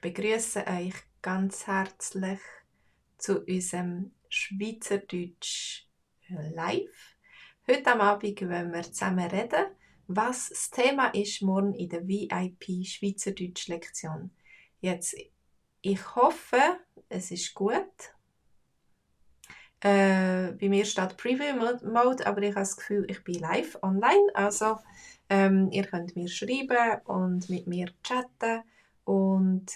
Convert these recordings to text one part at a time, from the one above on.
begrüße euch ganz herzlich zu unserem Schweizerdeutsch Live. Heute am Abend wollen wir zusammen reden, was das Thema ist morgen in der VIP Schweizerdeutsch Lektion. Jetzt, ich hoffe, es ist gut. Bei mir steht Preview Mode, aber ich habe das Gefühl, ich bin live online. Also ihr könnt mir schreiben und mit mir chatten und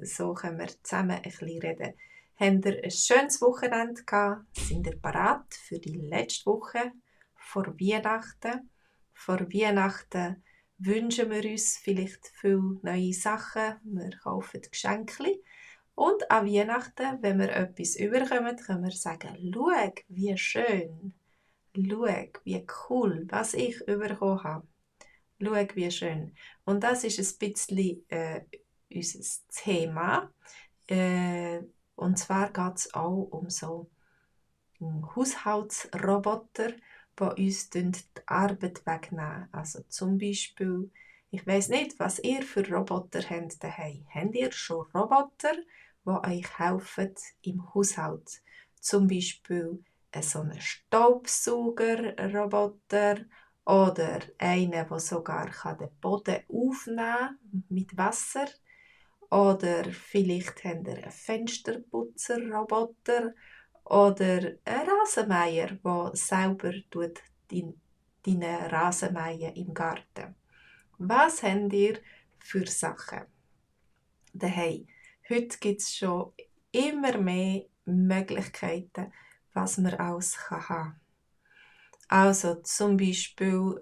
so können wir zusammen ein bisschen reden. Habt ihr ein schönes Wochenende gehabt? Sind ihr bereit für die letzte Woche vor Weihnachten? Vor Weihnachten wünschen wir uns vielleicht viele neue Sachen. Wir kaufen Geschenke. Und an Weihnachten, wenn wir etwas überkommen, können wir sagen, schau, wie schön, schau, wie cool, was ich bekommen habe. Schau, wie schön. Und das ist ein bisschen unser Thema. Und zwar geht es auch um so Haushaltsroboter, die uns die Arbeit wegnehmen. Also zum Beispiel, ich weiss nicht, was ihr für Roboter habt daheim. Habt ihr schon Roboter, die euch helfen im Haushalt? Zum Beispiel so einen Staubsaugerroboter oder einen, der sogar den Boden aufnehmen kann mit Wasser. Oder vielleicht habt ihr einen Fensterputzerroboter oder einen Rasenmäher, der selber deinen Rasenmähen im Garten. Was habt ihr für Sachen daheim? Heute gibt es schon immer mehr Möglichkeiten, was man alles haben kann. Also zum Beispiel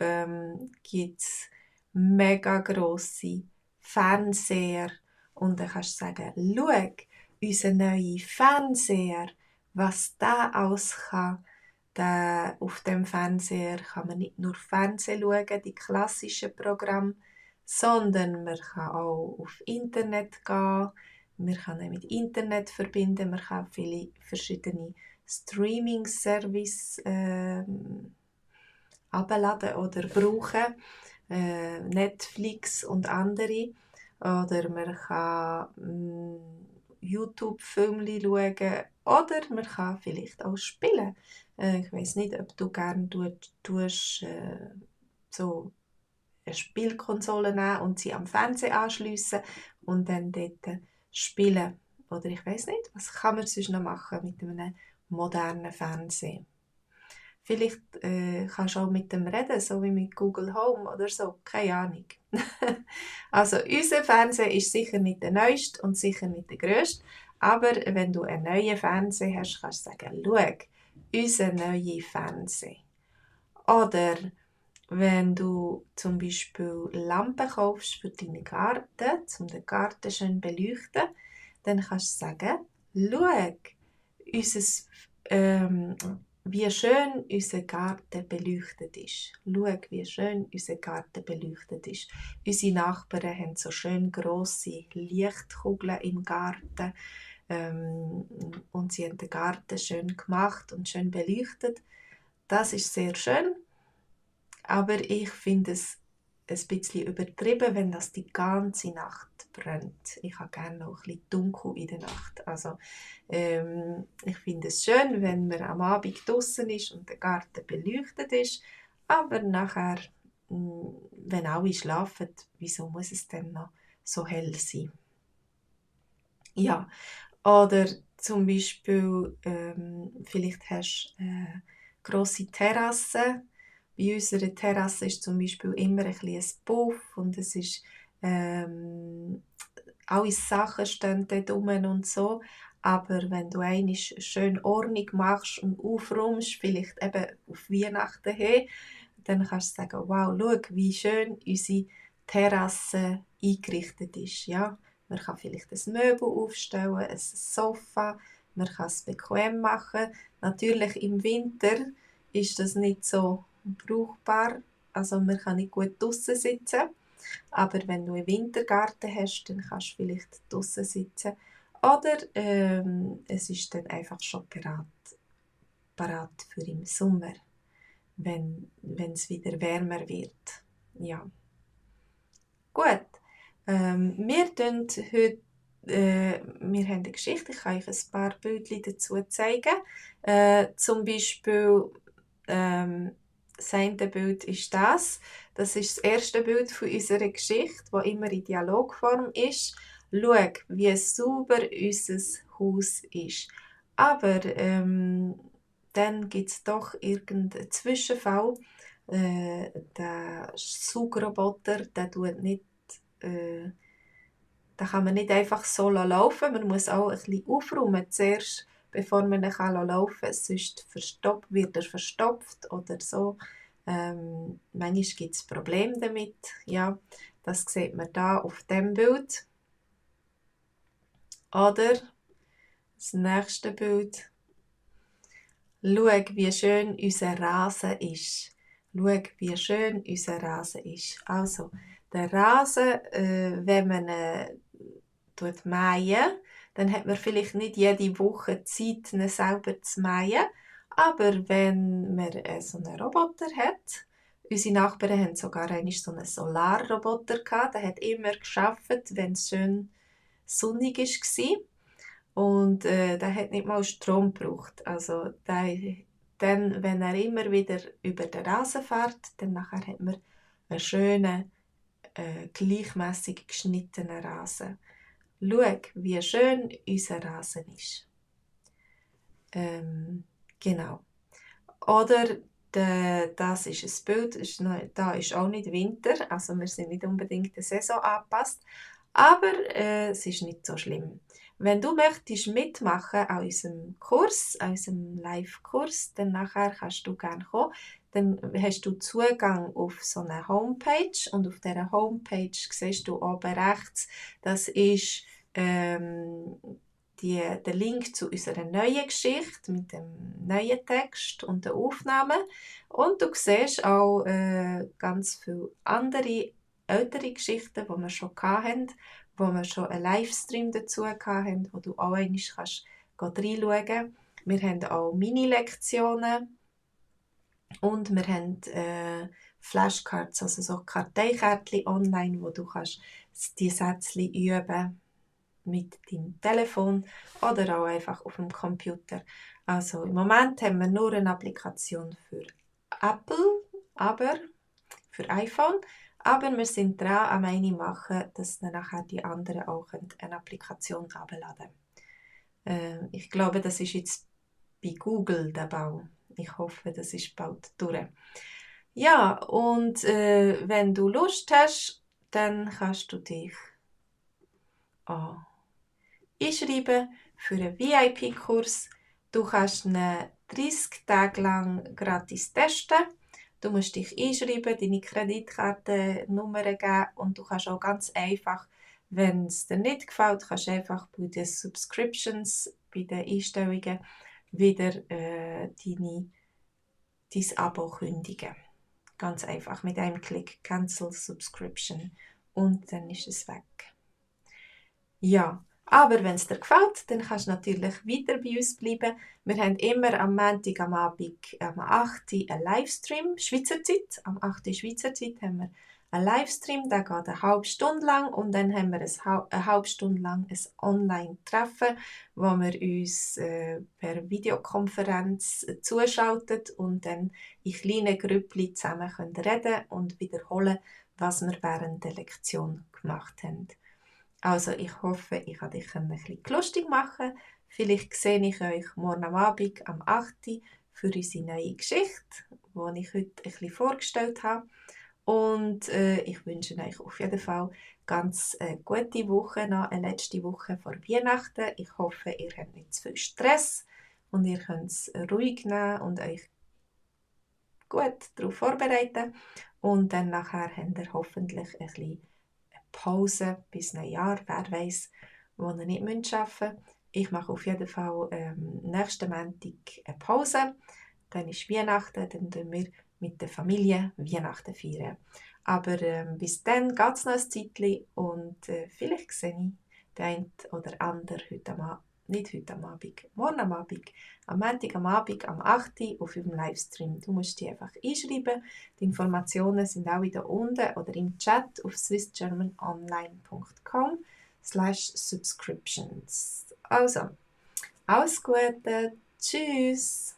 gibt es mega grosse Fernseher und dann kannst du sagen, schau, unser neuer Fernseher, was der alles kann. Auf dem Fernseher kann man nicht nur Fernsehen schauen, die klassischen Programme, sondern man kann auch auf Internet gehen, man kann ihn mit Internet verbinden, man kann viele verschiedene Streaming-Service abladen oder brauchen, Netflix und andere. Oder man kann YouTube-Filme schauen oder man kann vielleicht auch spielen. Ich weiss nicht, ob du gerne so eine Spielkonsole nehmen und sie am Fernseher anschliessen und dann dort spielen. Oder ich weiss nicht, was kann man sonst noch machen mit einem modernen Fernseher? Vielleicht kannst du auch mit dem reden, so wie mit Google Home oder so. Keine Ahnung. Also unser Fernseher ist sicher nicht der neueste und sicher nicht der grösste. Aber wenn du einen neuen Fernseher hast, kannst du sagen, schau, unser neuer Fernseher. Oder wenn du zum Beispiel Lampen kaufst für deinen Garten, um den Garten schön zu beleuchten, dann kannst du sagen, schau, wie schön unser Garten beleuchtet ist. Schau, wie schön unser Garten beleuchtet ist. Unsere Nachbarn haben so schön grosse Lichtkugeln im Garten und sie haben den Garten schön gemacht und schön beleuchtet. Das ist sehr schön, aber ich finde es ein bisschen übertrieben, wenn das die ganze Nacht brennt. Ich habe gerne noch ein bisschen dunkel in der Nacht. Also, ich finde es schön, wenn man am Abend draußen ist und der Garten beleuchtet ist, aber nachher, wenn alle schlafen, wieso muss es denn noch so hell sein? Ja, oder zum Beispiel, vielleicht hast du eine grosse Terrasse. Bei unserer Terrasse ist zum Beispiel immer ein bisschen ein Puff und es ist, alle Sachen stehen dort rum und so. Aber wenn du einmal schön Ordnung machst und aufräumst, vielleicht eben auf Weihnachten hin, dann kannst du sagen, wow, schau, wie schön unsere Terrasse eingerichtet ist. Ja? Man kann vielleicht ein Möbel aufstellen, ein Sofa, man kann es bequem machen. Natürlich im Winter ist das nicht so brauchbar, also man kann nicht gut draussen sitzen. Aber wenn du einen Wintergarten hast, dann kannst du vielleicht draussen sitzen. Oder es ist dann einfach schon parat für im Sommer, wenn es wieder wärmer wird. Ja. Gut. Wir tun heute wir haben eine Geschichte, ich kann euch ein paar Bildchen dazu zeigen. Zum Beispiel, das eine Bild ist das. Das ist das erste Bild von unserer Geschichte, das immer in Dialogform ist. Schau, wie sauber unser Haus ist. Aber dann gibt es doch irgendeinen Zwischenfall. Der Saugroboter, der tut nicht... Da kann man nicht einfach so laufen. Man muss auch ein bisschen aufräumen zuerst, bevor man ihn laufen kann. Sonst wird er verstopft oder so. Manchmal gibt es Probleme damit. Ja, das sieht man da auf dem Bild. Oder das nächste Bild. Schau, wie schön unser Rasen ist. Schau, wie schön unser Rasen ist. Also, der Rasen, wenn man mähen, dann hat man vielleicht nicht jede Woche Zeit, ihn selber zu mähen. Aber wenn man so einen Roboter hat, unsere Nachbarn haben sogar einmal so einen Solarroboter gehabt, der hat immer gearbeitet, wenn es schön sonnig war. Und der hat nicht mal Strom gebraucht. Also dann, wenn er immer wieder über den Rasen fährt, dann nachher hat man einen schönen, gleichmäßig geschnittenen Rasen. Schau, wie schön unser Rasen ist. Genau. Oder das ist ein Bild, da ist auch nicht Winter, also wir sind nicht unbedingt der Saison angepasst, aber es ist nicht so schlimm. Wenn du möchtest mitmachen an unserem Kurs, an unserem Live-Kurs, dann nachher kannst du gerne kommen. Dann hast du Zugang auf so eine Homepage und auf dieser Homepage siehst du oben rechts, das ist der Link zu unserer neuen Geschichte mit dem neuen Text und den Aufnahmen. Und du siehst auch ganz viele andere ältere Geschichten, die wir schon hatten, wo wir schon einen Livestream dazu hatten, wo du auch einmal kannst reinschauen kannst. Wir haben auch Mini-Lektionen und wir haben Flashcards, also so Karteikärtchen online, wo du kannst die Sätze üben mit deinem Telefon oder auch einfach auf dem Computer. Also im Moment haben wir nur eine Applikation für Apple, aber für iPhone. Aber wir sind dran am eine machen, dass dann nachher die anderen auch eine Applikation herunterladen können. Ich glaube, das ist jetzt bei Google der Bau. Ich hoffe, das ist bald durch. Ja, und wenn du Lust hast, dann kannst du dich einschreiben für einen VIP-Kurs. Du kannst ihn 30 Tage lang gratis testen. Du musst dich einschreiben, deine Kreditkartennummer geben und du kannst auch ganz einfach, wenn es dir nicht gefällt, kannst du einfach bei den Subscriptions, bei den Einstellungen wieder dein Abo kündigen. Ganz einfach mit einem Klick Cancel Subscription und dann ist es weg. Ja, aber wenn es dir gefällt, dann kannst du natürlich weiter bei uns bleiben. Wir haben immer am Montag am Abend am 8. Uhr einen Livestream, Schweizer Zeit. Am 8. Uhr Schweizer Zeit haben wir einen Livestream, der geht eine halbe Stunde lang und dann haben wir eine halbe Stunde lang ein Online-Treffen, wo wir uns per Videokonferenz zuschalten und dann in kleinen Grüppchen zusammen reden können und wiederholen, was wir während der Lektion gemacht haben. Also ich hoffe, ich konnte dich ein bisschen lustig machen. Vielleicht sehe ich euch morgen am Abend am 8. Uhr für unsere neue Geschichte, die ich heute ein bisschen vorgestellt habe. Und ich wünsche euch auf jeden Fall ganz gute Woche, noch eine letzte Woche vor Weihnachten. Ich hoffe, ihr habt nicht zu viel Stress und ihr könnt es ruhig nehmen und euch gut darauf vorbereiten. Und dann nachher habt ihr hoffentlich ein bisschen Pause bis Neujahr, wer weiß, wo ihr nicht arbeiten müsst. Ich mache auf jeden Fall nächsten Montag eine Pause. Dann ist Weihnachten, dann feiern wir mit der Familie Weihnachten feiern. Aber bis dann geht es noch ein Zeitchen und vielleicht sehe ich den einen oder anderen heute am Abend, nicht heute am Abend, morgen am Abend, am Montag am Abend, am 8. Uhr auf dem Livestream. Du musst dich einfach einschreiben. Die Informationen sind auch wieder unten oder im Chat auf swissgermanonline.com/Livestream. subscriptions. Also, alles Gute, tschüss!